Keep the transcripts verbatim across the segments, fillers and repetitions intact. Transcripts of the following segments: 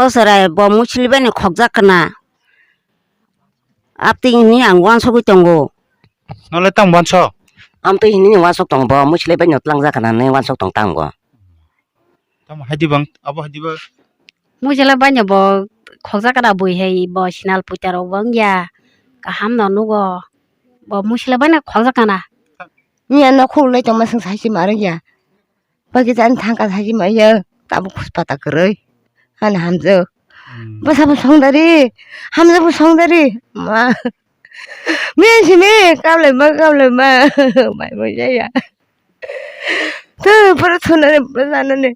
O chwrai bo muisli bai no khokjak khna. Abtwi hwnwi ang uansugwi tongo. Nole tamo uansuk? Amtwi hwnwi ni uansuk tongo, bo muisli bai no tlangjak khna hwnwi uansuk tong tango. Tamo haidi bang, abo haidi ba? Muisli bai no bo khokjak khna bui hai bo sinal puita rok bo wngya. Kaham no nugo. Bo muisli bai no khokjak khna. Miya no khulai tongma swng sai si ma rwya. Bagwi chani thangkha saji maya, tabuk khuspata kwrwi. Ani hamjwk. Hmm. Bwsa bo songdari, hamjwk bo songdari. Ma. Min simi, kablai ma, kablai ma. Mai bo jaya. Tu, pura thunani, pura sanani.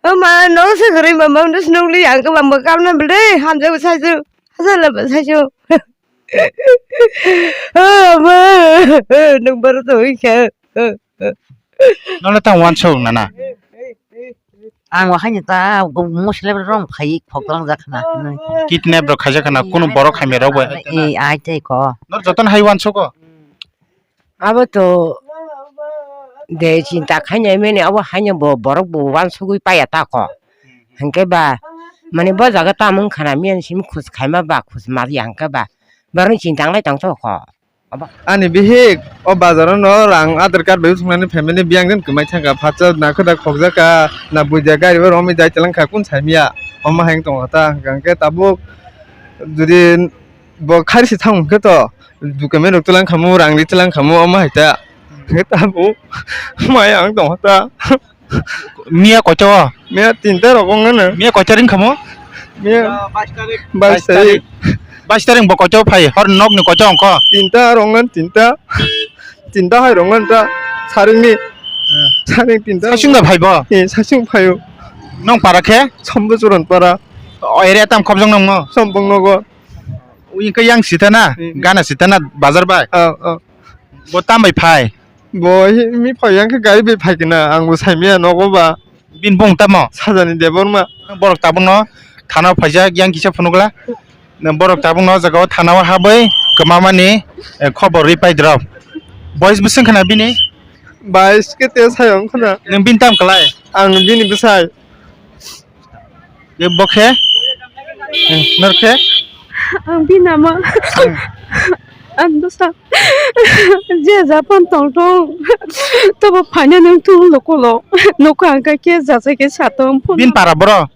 O ma, no se kwrwi ma, ma, no se nukli, ang khe ma, ma, kabna bwlwi, hamjwk bo saijwk. Hasala bo saijwk. O ma, nwng baro tongwi kha. Nono tang uansuk nana. Ang bo haino ta muslai rong phai khoklang jak khna. Kidnap rok khaijak khna, kunu borok hamya rok bai. Eh, ai tei ko. Nor joton hai uansuk ko. Abo to de chinta khainai mene abo haino bo borok bo uansugwi paya ta ko. Hwnkhe ba mane bo jaga tamo wngkha na miyan simi khus khaima ba khus ma ya hwnkhe ba borok ni chinta wnglai tong thok ko. Ani bihik o bazar o no rang Aadhaar card bai bwswk nani phaimani biyang den kwmai thangkha, phatsa nakhoda khokjak kha, na buidia gari o romwi dai twlang kha, kun saimya omo hai wng tong kha ta, hwnkhe tabuk jodi bo khari se thang hwnkhe to document rok twlang khamu, rang ri twlang khamu, omo hai ta, hwnkhe tabuk maya wng tong kha ta. Miya koito o? Miya tinta rok wng nana. Miya koito ring khamo? Miya bais tarik. Bais tarik bo koito phai? Hor nok ni koito wngkho? Tinta rok ngan tinta. Tinta hai rok ngan ta. Saring ni. Saring tinta. Sasing da phai bo? Eh, sasing phaio. Nong para khe? Sombo churan para. O area tam khobjong nong mo? Sombong nogo. Ui khe yang sita na? Hmm. Gana sita na bazar bai? Ah, ah. Bo tam bai phai? Bo hi-, mi phai yang khe gari bai phai kena, ang bo sai maya nogo ba. Bini bung tamo? Sajani Debbarma. Borok tabuk no thana o phaijak, yang kisa phunukla. Borok tabuk no o jaga o thana o habwi kwma mani, eh, khobor rwi pai drop. Boys bwswng khna bini? Boys khe te sai wng khna. Nwng bini tam kwlai? Ang bini bwsai. Ye bo khe? Eh, nor khe? Ang bini ama. Hmm. Ang dosa. Je japan tong tong. Tobo phaina nung tung lokolo. Nokha ang khe jachai khe satung. Bin para boro?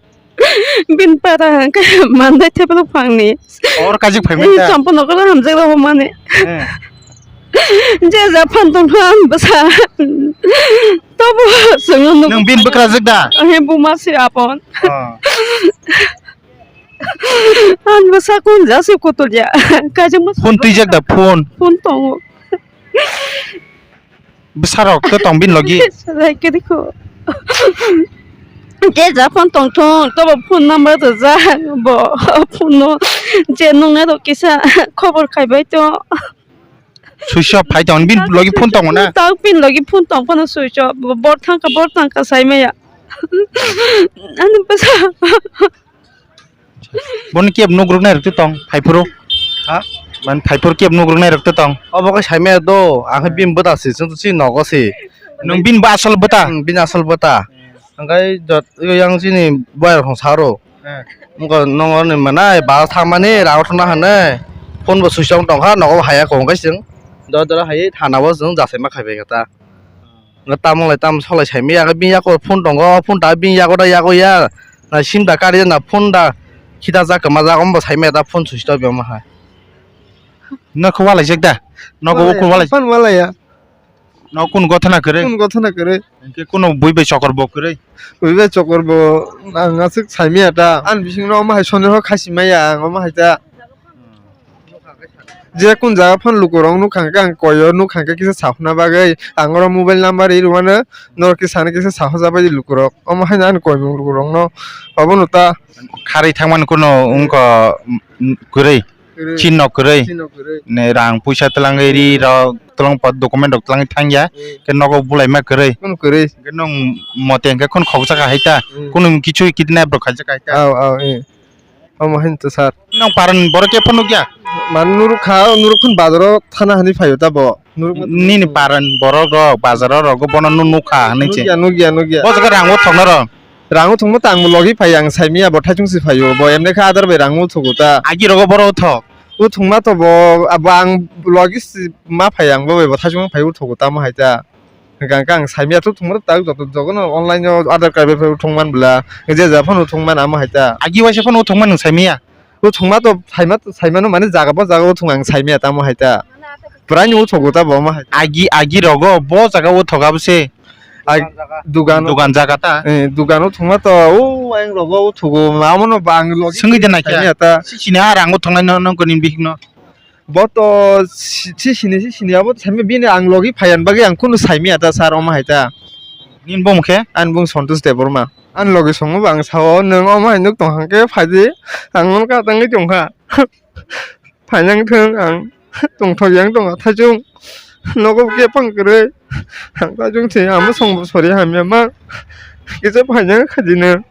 Bin para ang khe mandai thepelo phangni. Or kajik phai mita. Champo nokolo hamjak rok mane. Eh. Je japan tong tong ang bwsa. Tobo swngo nuk. Nung bin bwkrajak da? He buma si apon. Oh. Ang bwsa kun ja se kotol ya. Kaisa bwsa. Phone twijak da phone? Phone tongo. Bwsarok to tong bin logi? Salai kiri ko. Je ja phone tong thung, tobo phone number to ja bo phone no je nung na to kisa khobor khai bai to. Switch off phai tong, bin logi phone tongo na? Tang bin logi phone tong phano switch off. Bor thangkha, bor thangkha sai maya. Ani bwsa. Bono kebo nugruknai rok tong, phaiphuru. Ha? Man phaiphuru kebo nugruknai rok tong. Obo khe sai maya do, ang khe bini bwta si, chwng si nogo si. Nwng bini bo asol bwta? Hmm, bini asol bwta. Hwnkhe jot, yang chini boyar khong saro. Eh. Wngkha nongo ni mwnai, ba thangmani, rang thangna hwnwi. Phone bo switch off tongkha, nogo bo haya kong khe chwng. Dora dora hai thana o chwng jachaima khai bai kha ta. Nga tamo lai tamo solai sai maya khe bini yago phone tongo, phone ta bini yago da yago ya. Na sim da kari na phone da khita jak kwma jak, omo bo sai maya da phone switch off omo hai. Nokho walaijak da? Nogo walai, ukur walai. Phone walai ya. No kun gothana kwrwi? Kun gothana kwrwi? Hwnkhe kuno bui bai chokor bo kwrwi? Bui bai chokor bo ang aswk sai maya ta. Ani bisingno omo hai sondeho khasi maya ang omo hai ta. Je kun jaga phano lukurok nukha hwnkhe ang koyo nukha hwnkhe kisa sahorna bagwi ang oro mobile number ri rwmano norok kisa ani kisa sahojabai di lukurok. Omo haino ani koimung lukurokno obono ta. Kharwi thangmani kuno wngkha, mm, kwrwi. Kwrwi. Chinno kwrwi. Chinno kwrwi. Ne rang puisa twlangwi ri rok twlang pa document rok twlangwi thangya. Hmm. Khe nogo bulaima kwrwi. Kuno kwrwi. Khe nwng mote hwnkhe khun khokjak hai ta. Hmm. Kuno kichu kidnap rok khaijak hai ta. Aw, aw, eh. Omo hin to sir. Nwng paran borok khe phunukya? Man nuruk kha, nuruk khun bazaro thana hani phaio ta bo. Nuruk ma. Nini paran borok rok bazaro rok bono nuk nukha hwnwi se. Nukya, nukya, nukya. Bo jaga rango thokna rok. Rang uthungma ta ang logi phai ang saimia bo thaichung si phaio, bo emne kha adar bai rang uthugo ta. Agi rogo boro uthok. Uthungma to bo, abo ang logi si ma phai ang bo bai bo thaichung phai uthugo ta mo hai ta. Hwnkha hwnkha ang saimia to thungma ta joto jogono online o adar card bai phai uthung man bwla. Je ja phano uthung man amo hai ta. Agi waisa phano uthung man nwng saimia? Uthungma to saima to saimano mane jaga bo jaga uthung ang saimia tamo hai ta. Pwraino uthugo ta bo ma hai. Agi, agi rogo bo jaga uthok abo se. Ag-, dugan. Dugan jaga ta? Eh, dugan uthungma to o ang rogo uthugo amono ba ang logi. Swngwi de naikha. Saimia ta. Sisini a rang uthungnai no nong koni bihikno. Bo to si-, sisini, sisini abo saimia bini ang logi phayan bagwi ang kunu saimia ta sir omo hai ta. Nini bumung khe? Ani bumung Santosh Debbarma. Ani logi songo bo ang sao, "Nwng omo hai nuk tong hang khe phai di, ang nono ka tangwi tong kha." Phainang thung ang tongthok yang tong thaichung. Nogo khe pang kwrwi. Ang thaichung se amo song bo sori hamya ma. Kisa phainang kha di nwng.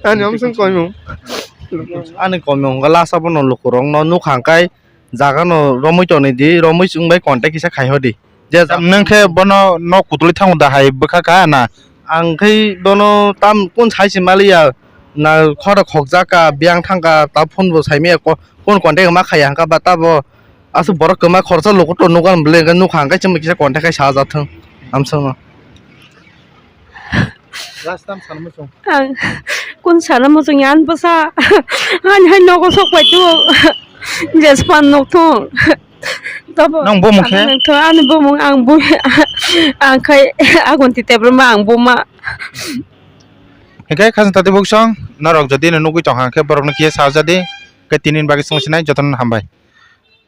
Ani amsong koimung. Ani koimung hwnkha lasa bono lukurokno nukha hwnkhe jaga no romwi tonwi di, romwi chwng bai contact kisa khai hodi. Je nwng khe bono nok kutulwi thango da hai bwkha kha na? Ang khe bono tam kun sai se maliya na khorok khokjak ka biyang thang ka ta phone bo sai maya ko-, phone contact ma khaiya hwnkha ba ta bo aswk borok kwma khoroksa luku to nukha bwle hwnkhe nukha hwnkhe chwng bai kisa contact khai sa ja thung amsong no. Last time sana muchung. Ang kun sana muchung yan bwsa. Ani hai nogo sok pai tu. Jespan nok thung. Tabo. Nang bumung khe? Sana nang thung, ani bumung ang bu-, ang khai agun ti tebro ma ang buma. Hingke khasing tati buksong, norok jodi no nugui tong hang khe borok no kiye sajadi. Ke tini bagwi song sinai jotono hambai.